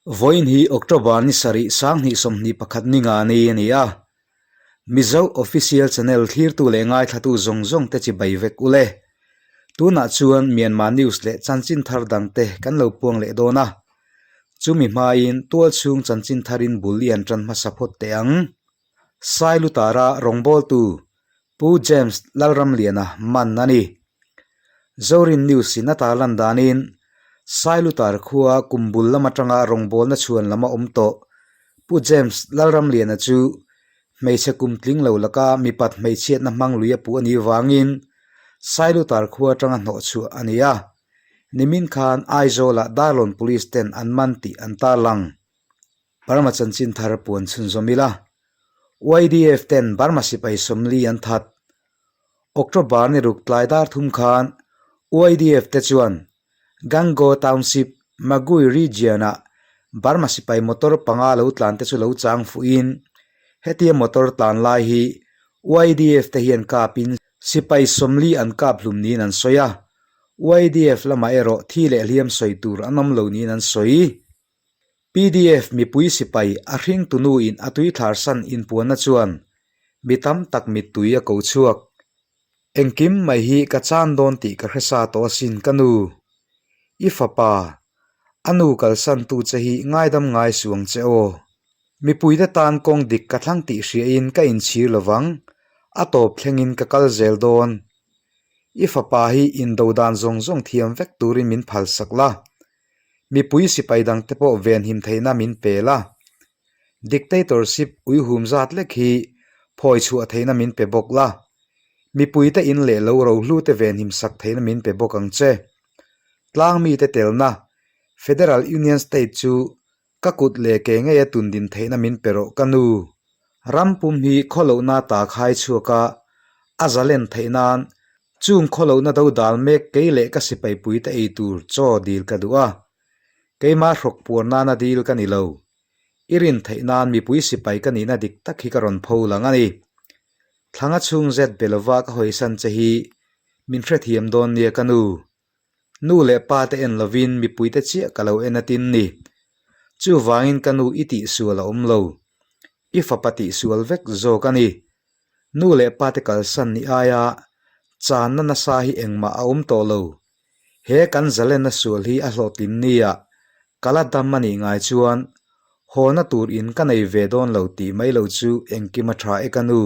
Vawiin hi October ni sarih sanghnih 21 ni nga ni a ni a. Mizo Official Channel thlirtu leh ngaithlatu zawng zawng te chibai vek u le. Tunah chuan Myanmar News leh chanchin thar dang te kan lo puang leh dawn a. Chumi hmain tualchhung chanchin tharin bul i an tan hmasa phawt teh ang. Sailutara rawngbawltu Pu James Lalramliana man a ni. Zorin News in a tarlan danin Sailutar khua kum bul lam atanga rawngbawlna chhuan lam a awm tawh. Pu James Lalramliana chu hmeichhe kum tling lo laka mipat hmeichhiatna hmang lui a puh a nih vangin Sailutar khua atanga hnawhchhuah a ni a. Nimin khan Aizawlah Darlawn Police ten an man tih an tarlang. Burma chanchin thar puan chhunzawm ila, YDF ten Burma sipai 40 an that. October ni ruk tlai dar thum khan YDF te chuan Gango Township, Magui Region-ah Burma sipai motor panga lo tlan te chu lo chang fuhin hetia motor tlan lai hi YDF te hian kapin sipai 40 an kap hlum niin an sawi a, YDF lamah erawh thi leh hliam sawi tur an awm lo niin an sawi. Pdf mipui sipai a hringtunu in a tuithlar san inpuanna chuan mi tam tak mittui a ko chhuak. Engkim mai hi ka chan dawn tih ka hre sa tawh asin ka nu. I fapa, a nu kalsan tu che hi ngaidam ngai suh ang che aw. Mipuite tan kawng dik ka thlang tih hriain ka inchhir lovang, a tawp thlengin ka kal zel dawn. I fapa hi indo dan zawng zawng thiam vek turin min phalsak la. Mipui sipai dangte pawh venhim theihna min pe la. Dictatorship uihum zat lek hi phawi chhuah theihna min pe bawk la. Mipuite in leh lo rohlute venhim sak theihna min pe bawk ang che. Tlang mite telna Federal Union State chu ka kut leh ke ngeia tundin theihna min pe rawh ka nu. Ram pum hi khawlohna ta khai chhuak a, a zalen theih nan Chung khawlohna do dal mek kei leh ka sipaipuite ei tur chaw dil ka duh a, keimah hrawk puar nana dil ka ni lo. I rin theih nan mipui sipai ka nihna dik tak hi ka rawn pho lang a ni. Thlanga chhung zet be lova ka hawisan che hi min hrethiam dawn nia ka nu. Nu leh pa te en lovin mipuite chiah ka lo en atin ni. Chuvangin ka nu i tihsual a awm lo. I fapa tihsual vek zawk a ni. Nu leh pa te kalsan ni aia channa nasa hi engmah a awm tawh lo. He kan zalenna sual hi a hlawhtlin nia ka la dam a nih ngai chuan hawna tur in ka nei ve dawn lo tih mai lo chu engkim a tha e ka nu.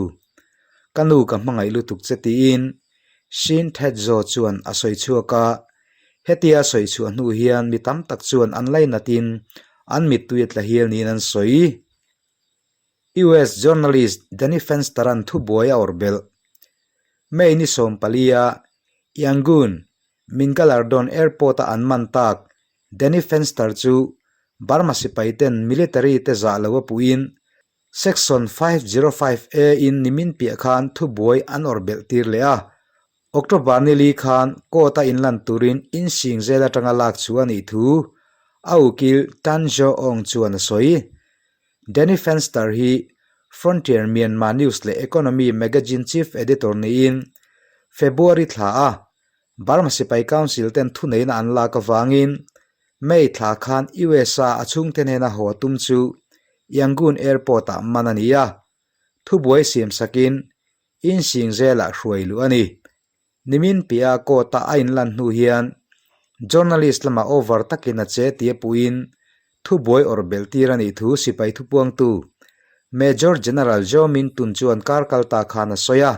Ka nu ka hmangaih lutuk che tiin Shin Thetzaw chuan a sawi chhuak a, hetia sawi chhuah hnu hian mi tam tak chuan an lainatin an mittui a tla hial niin an sawi. US journalist Danny Fenster-a'n thubuai a awrh belh. May ni 14-a Yangon, Mingalardon Airport-a an man tak Danny Fenster chu Burma sipaiten military te zah lo a puhin Section 505A in nimin piah khan thubuai an awrh belh tir leh a. October ni li khan court-a inlan turin insing zel atanga lak chu a nih thu a ukil Tan Zho Aung chuan a sawi. Danny Fenster hi Frontier Myanmar News leh Economy Magazine Chief Editor niin February thla a Burma Sipai Council ten thuneihna an lak avangin May thla khan US-a a chhungte hnena haw tum chu Yangon Airport-ah man a ni a, thubuai siamsakin Insing zelah hruai luh a ni. Nimin piah court-a a inlan hnu hian journalist lamah over takin a che tia puhin thubuai awrh belh tir a nih thu sipai thupuangtu Major General Joe Min Tun chuan kar kal ta khan a sawi a.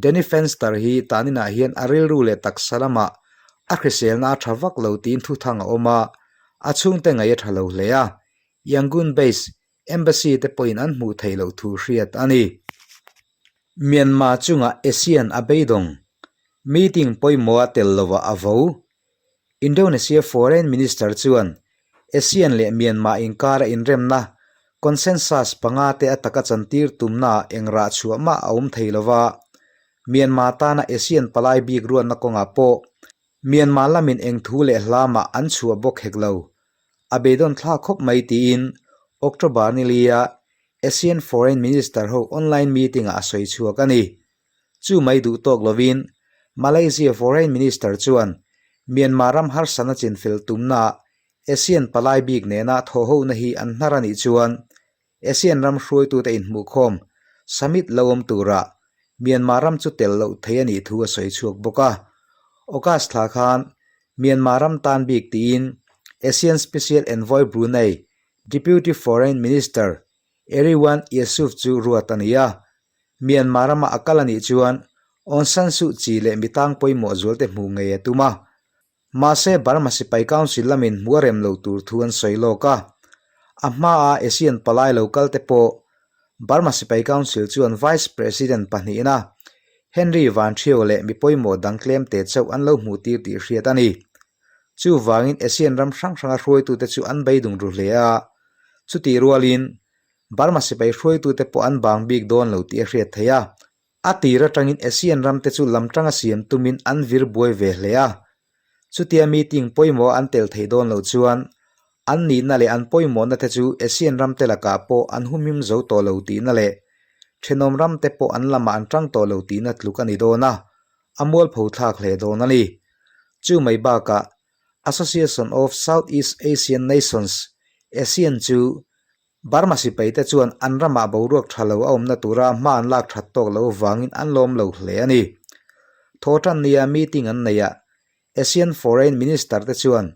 Danny Fenster hi taninah hian a rilru leh taksa lamah a hriselna a tha vak lo tiin thuthang a awm a, a chhungte ngaih a tha lo hle a. Yangon base Embassy te pawhin an hmuh theih loh thu hriat a ni. Myanmar chungah ASEAN a beidawng. Meeting pawimawh a tel lovah a vo. Indonesia Foreign Minister chuan ASEAN leh Myanmar inkara inremna consensus panga te a taka chantir tumnaah eng rah chhuah mah a awm thei lova, Myanmar tana ASEAN palai bik ruatna kawngah pawh Myanmar lamin eng thu leh hla mah an chhuah bawk hek lo. A beidawn thlak khawp mai tiin October ni lia ASEAN Foreign Minister ho online meeting-ah a sawi chhuak a ni. Chu mai duh tawk lovin Malaysia Foreign Minister chuan Myanmar ram harsatna chinfel tumnaah ASEAN palai bik nena thawhhona hi an hnar a nih chuan ASEAN ram hruaitute inhmuhkhawm summit lo awm turah Myanmar ram chu tel loh thei a nih thu a sawi chhuak bawk a. August thla khan Myanmar ram tan bik tiin ASEAN Special Envoy Brunei Deputy Foreign Minister Erywan Yusof chu ruat a ni a. Myanmar rama a kal a nih chuan Aung San Suu Kyi leh mi tang pawimawh zualte hmuh ngei a tum a. Mahse, Burma sipai Council lamin hmuh a rem lo tur thu an sawi lawk a. A hmaa ASEAN palai lo kal te pawh Burma sipai Council chuan Vice President pahnihna Henry Van Thio leh mi pawimawh dang tlemte chauh an lo hmuh tir tih hriat a ni. Chuvangin ASEAN ram hrang hranga hruaitute chu an beidung ru hle a. Chutih rualin Burma sipai hruaitute pawh an bang bik dawn lo tih a hriat theih a. A tir atangin ASEAN ramte chu lam tanga siam tumin an vir buai ve hle a. Chutia meeting pawimawh an tel theih dawn loh chuan an nihna leh an pawimawhna te chu ASEAN ramte lakah pawh an humhim zo tawh lo tihna leh thenawm ramte pawh an lamah an tang tawh lo tihna tluk a ni dawn a, a mualpho thlak hle dawn a ni. Chu mai bakah Association of Southeast Asian Nations, ASEAN, chu Burma sipaite chuan an ramah boruak tha lo a awmna tura hma an lak that tawk loh avangin an lawm lo hle a ni. Thawhtan nia meeting an neihah ASEAN Foreign Minister te chuan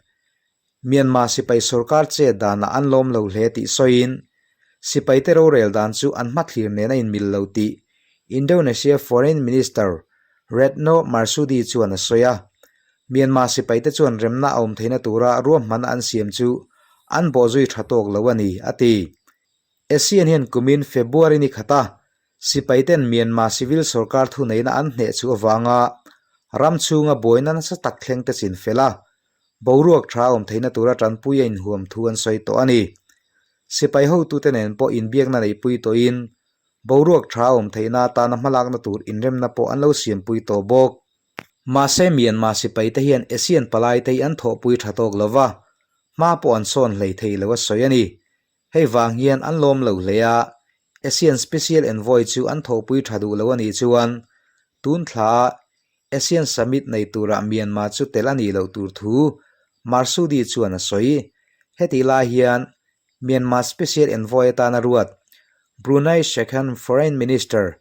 Myanmar sipai sorkar chet danah an lawm lo hle tih sawiin sipaite rorel dan chu an hmathlir nen a inmil lo tih Indonesia Foreign Minister Retno Marsudi chuan a sawi a. Myanmar sipaite chuan remna a awm theihna tura ruahmanna an siam chu an bawhzui tha tawk lo a ni, a ti. ASEAN hian kumin February ni khata sipaiten Myanmar civil sorkar thuneihna an hneh chu avanga ram chhunga buaina nasa tak thleng te chin fel a, boruak tha a awm theihna tura tanpui a inhuam thu an sawi tawh a ni. Sipai hotute nen pawh inbiakna neihpui tawhin boruak tha a awm theihna atana hmalakna tur inremna pawh an lo siampui tawh bawk. Mahse Myanmar sipaite hian ASEAN palaite hi an thawhpui tha tawk lo va, hma pawh an sawn hlei thei lo a sawi a ni. Hei vang hian an lawm lo hle a, ASEAN Special Envoy chu an thawhpui tha duh lo a nih chuan tun thlaah ASEAN Summit nei turah Myanmar chu tel a nih loh tur thu Marsudi chuan a sawi. Hetih lai hian Myanmar Special Envoy atana ruat Brunei Second Foreign Minister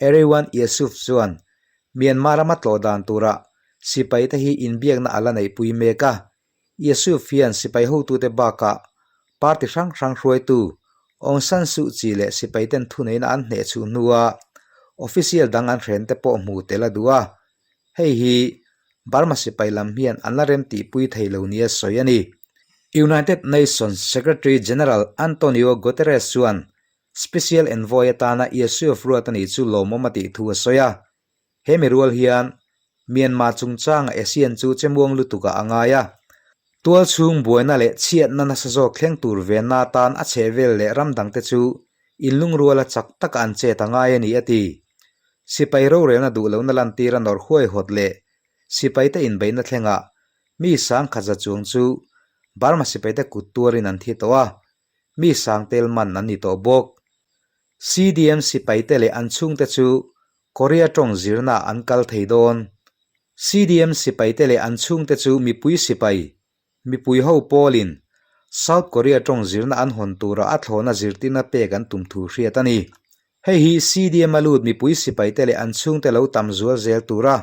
Erywan Yusof chuan Myanmar rama tlawh dan turah sipaite hi inbiakna a la neihpui mek a. Yusof hian sipai hotute bakah party hrang hrang hruaitu Aung San Suu Kyi leh sipaiten thuneihna an hneh chhuh hnua official dang an hrente pawh hmu tel a duh a. Hei hi Burma sipai lam hian an la rem tihpui thei lo nia sawi a ni. United Nations Secretary General Antonio Guterres chuan Special Envoy atana Yusuf ruat a nih chu lawmawm a tih thu a sawi a. He mi rual hian Myanmar chungchanga ASEAN chu chemuang lutukah a ngai a. Tual chhung buaina leh chhiatna nasa zawk thleng tur venna atan a chhehvel leh ram dangte chu inlungruala chak taka an chet a ngai a ni a ti. Sipai rorelna duh lohna lantira nawrh huaihawt leh sipaite inbeihna thlengah mi sangkhat za chuang chu Burma sipaite kut tuarin an thi tawh a, mi sang tel man an ni tawh bawk. CDM sipaite leh an chhungte chu Korea tawng zirna an kal thei dawn. CDM sipaite leh an chhungte chu mipui sipai, mipui ho pawlin South Korea tawng zirna an hawn tura a thlawhna zirtirna pek an tum thu hriat a ni. Hei hi CDM a lut mipui sipaite leh an chhungte lo tam zual zel tura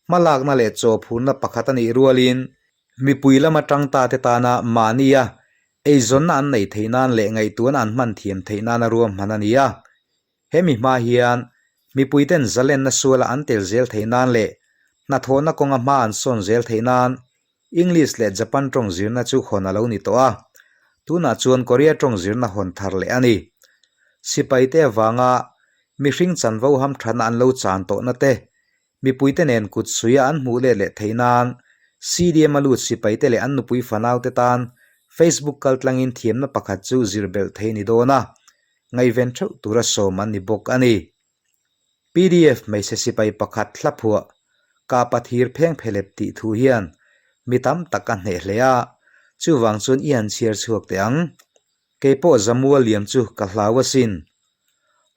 hmalakna leh chaw phurna pakhat a nih rualin mipui lama tang ta te tana mahnia eizawnna an neih theih nan leh ngaihtuahna an hman thiam theih nana ruahman a ni a. Hemi hma hian mipuiten zalenna suala an tel zel theih nan leh hnathawhna kawnga hma an sawn zel theih nan English leh Japan tawng zirna chu hawn a lo ni tawh a, tunah chuan Korea tawng zirna hawn thar leh a ni. Sipaite avanga mihring chanvo hamthatna an lo chan tawhna te, mipuite nen kut suia an hmuh let leh theih nan CDM a lut sipaite leh an nupui fanaute tan Facebook kaltlangin thiamna pakhat chu zir belh thei ni dawn a, ngaihven theuh tura sawm an ni bawk a ni. Pdf hmeichhe sipai pakhat hla phuah Kapa thir pheng phelep tih thu hian mi tam tak a hneh hle a, chuvang chuan i han chhiar chhuak teh ang. Kei pawh Zamual liam chu ka hlau asin.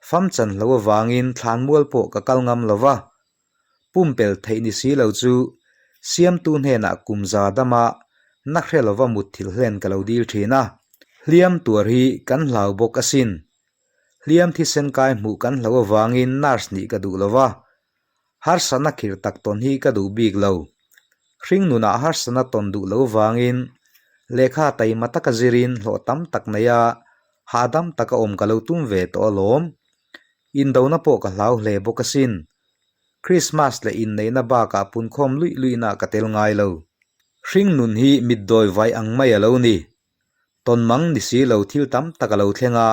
Fam chan hlo avangin thlanmual pawh ka kal ngam lo va, pumpel theih ni si lo chu Siamtu hnenah kum za dama Na hre lova mutthilh hlen ka lo dil thin a. Hliam tuar hi kan hlau bawk asin. Hliam thisen kai hmuh kan hlo avangin nurse nih ka duh lova. Harsatna khirh tak tawn hi ka duh bik lo. Hring nunah harsatna tawn duh lo vangin lehkha taima taka zirin hlawh tam tak nei a, hahdam taka awm ka lo tum ve tawh alawm. Indona pawh ka hlau hle bawk asin. Krismas leh inneihna bakah punkhawm luih luihna ka tel ngai lo. Hring nun hi mitdawi vai ang mai a lo ni. Tawn mang ni si lo thil tam tak a lo thleng a,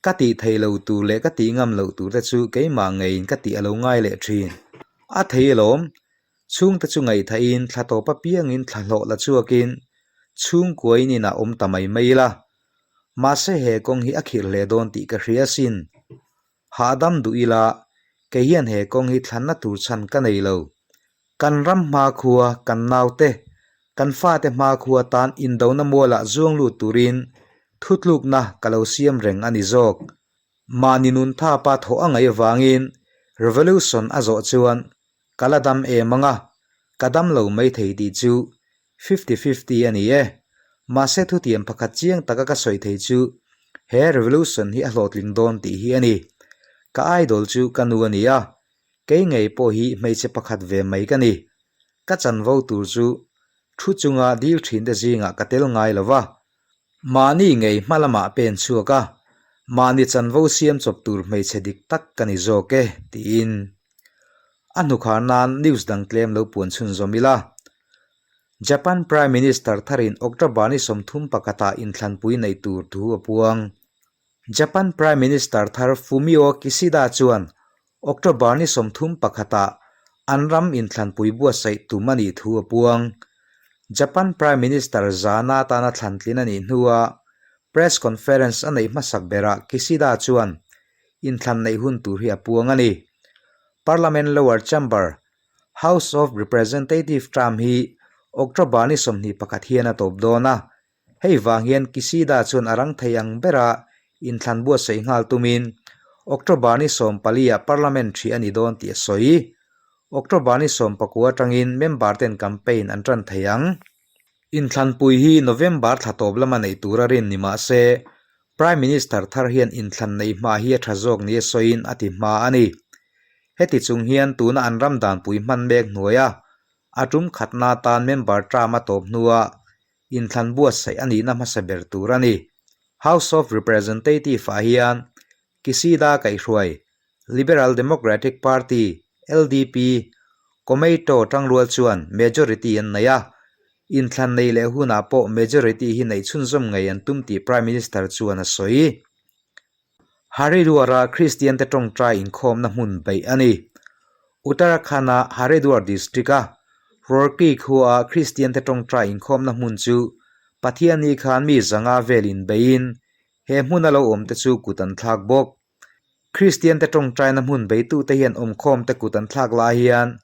ka tih theih lo tur leh ka tih ngam loh tur te chu keimah ngeiin ka tih a lo ngai leh thin. A thei alawm, chhungte chu ngaihthahin thla tawp apiangin thla hlawh la chhuakin chhungkuain inah awm ta mai mai ila. Mahse he kawng hi a khirh hle dawn tih ka hria asin. Hahdam duh ila, kei hian he kawng hi thlanna tur chhan ka nei lo. Kan ram hmakhua, kan naute, kan fate hmakhua tan indona mualah zuang lut turin thutlukna ka lo siam reng a ni zawk. Mahni nun thapa thawh a ngaih avangin revolution a zawh chuan ka la dam em ang a, ka dam lo maithei tih chu Fifty fifty a ni e. Mahse thutiam pakhat chiang taka ka sawi thei chu he revolution hi a hlawhtling dawn tih hi a ni. Ka idol chu ka nu a ni a, kei ngei pawh hi hmeichhe pakhat ve mai ka ni. Ka chanvo tur chu thu chunga dil thin te zingah ka tel ngai lo va, mahni ngei hma lamah pen chhuak a, mahni chanvo siam chawp tur hmeichhe dik tak ka ni zawk e, tiin. A hnukhar nan news dang tlem lo puan chhunzawm ila. Japan Prime Minister tharin October ni 31 ah inthlanpui neih tur thu a puang. Japan Prime Minister thar Fumio Kishida chuan October ni 31 ah an ram inthlanpui buatsaih tum a nih thu a puang. Japan Prime Minister zana atana thlantlin a nih hnua press conference a neih hmasak berah Kishida chuan inthlan neih hun tur hi a puang a ni. Parliament lower chamber, House of Representative term hi October ni 21 hian a tawp dawn a, hei vang hian Kishida chuan a rang thei ang bera inthlan buatsaih nghal tumin October ni 14 ah Parliament ṭhi a ni dawn tih a sawi. October ni 19 atangin member ten campaign an ṭan thei ang. Inthlanpui hi November thla tawp lama neih tur a rin ni mah se, Prime Minister thar hian inthlan neih hma hi a tha zawk nia sawiin a ti hma a ni. Heti chung hian tuna an ram danpui hman mek hnuaia a tum khatna atan member term a tawp hnua inthlan buatsaih a nihna hmasa ber tur a ni. House of Representative-ah hian Kishida kaihhruai Liberal Democratic Party, LDP, Komeito tangrual chuan majority an nei a, inthlan nei leh hunah pawh majority hi neih chhunzawm ngei an tum tih Prime Minister chuan a sawi. Haridwar-a Kristiante tawngtai inkhawmna hmun beih a ni. Uttarakhand-a Haridwar district-a Roorkee khua-a Kristiante tawngtai inkhawmna hmun chu Pathianni khan mi zanga vel inbeiin he hmuna lo awmte chu kut an thlak bawk. Kristiante tawngtaina hmun beitute hian awmkhawmte kut an thlak lai hian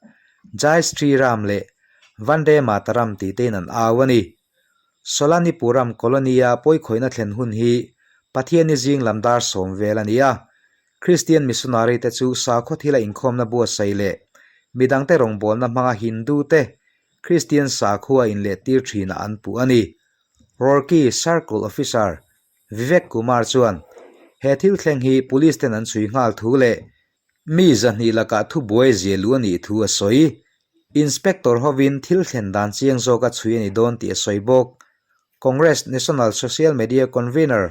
Jai Shri Ram leh Vande Mataram tih tein an au a ni. Solanipuram Colony-a pawikhawihna thlen hun hi Pathianni zing lam dar sawm vel a ni a. Kristian missionary te chu sakhaw thila inkhawmna buatsaih leh midangte rawngbawlna hmanga Hindu te Kristian sakhua inlehtir thinah an puh a ni. Roorkee Circle Officer Vivek Kumar chuan he thil thleng hi police ten an chhui nghal thu leh mi 200 lakah thubuai zia lu a nih thu a sawi. Inspector hovin thil thlen dan chiang zawka chhui a ni dawn tih a sawi bawk. Congress National Social Media Convener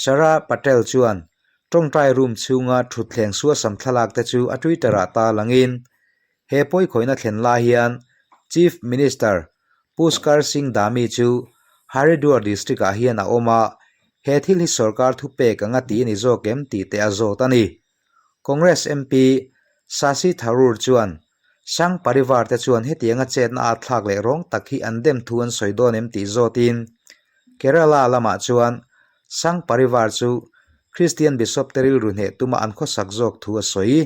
Sharad Patel chuan tawngtai room chhunga thutthleng suasam thlalak te chu a Twitter ah tarlangin he pawikhawihna thlen lai hian Chief Minister Pushkar Singh Dhami chu Haridwar district-ah hian a awm a, he thil hi sorkar thupek anga tih a ni zawk em tih te a zawt a ni. Congress MP Shashi Tharoor chuan Sangh Parivar te chuan hetianga chetna a thlak leh rawng tak hi an dem thu an sawi dawn em tih zawtin Kerala lamah chuan Sangh Parivar chu Christian Bishop te rilru hneh tuma an khawsak zawk thu a sawi.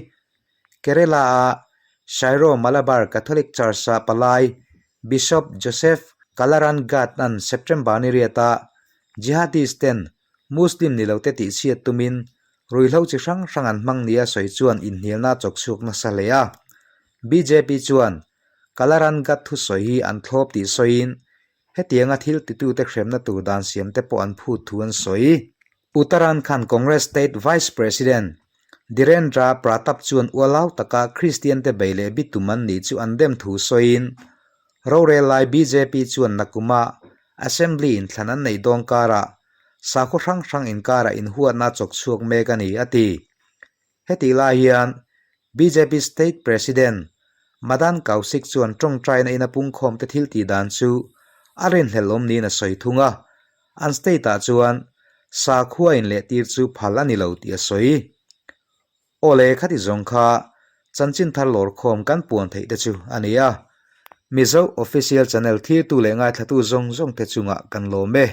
Kerala-a Syro Malabar Catholic Church-a palai Bishop Joseph Kallarangatt-a'n September ni riata Jihadist ten Muslim ni lote tihchhiat tumin ruihhlo chi hrang hrang an hmang nia sawi chuan inhnialna a chawk chhuak nasa hle a. Bjp chuan Kallarangatt thusawi hi an thlawp tih sawiin. Hetianga thil titute hremna tur dan siam te pawh an phut thu an sawi. Uttarakhand Congress State Vice President Dhirendra Pratap chuan ualau taka Kristian te bei leh bitum an nih chu an dem thu sawiin, rorel lai bjp chuan nakuma Assembly inthlan an neih dawn karah sakhaw hrang hrang inkarah inhuatna a chawk chhuak mek a ni, a ti. Hetih lai hian bjp State President Madan Kaushik chuan tawngtaina ina pungkhawmte thil tih dan chu a rinhlelh awm niin a sawi thung a, an state-ah chuan sakhua inlehtir chu phal a ni lo tih a sawi. Awle khati zawng kha chanchin thar lawrkhawm kan puan theih te chu a ni a, Mizo Official Channel thirtu leh ngaithlatu zawng zawng te chungah kan lawm e.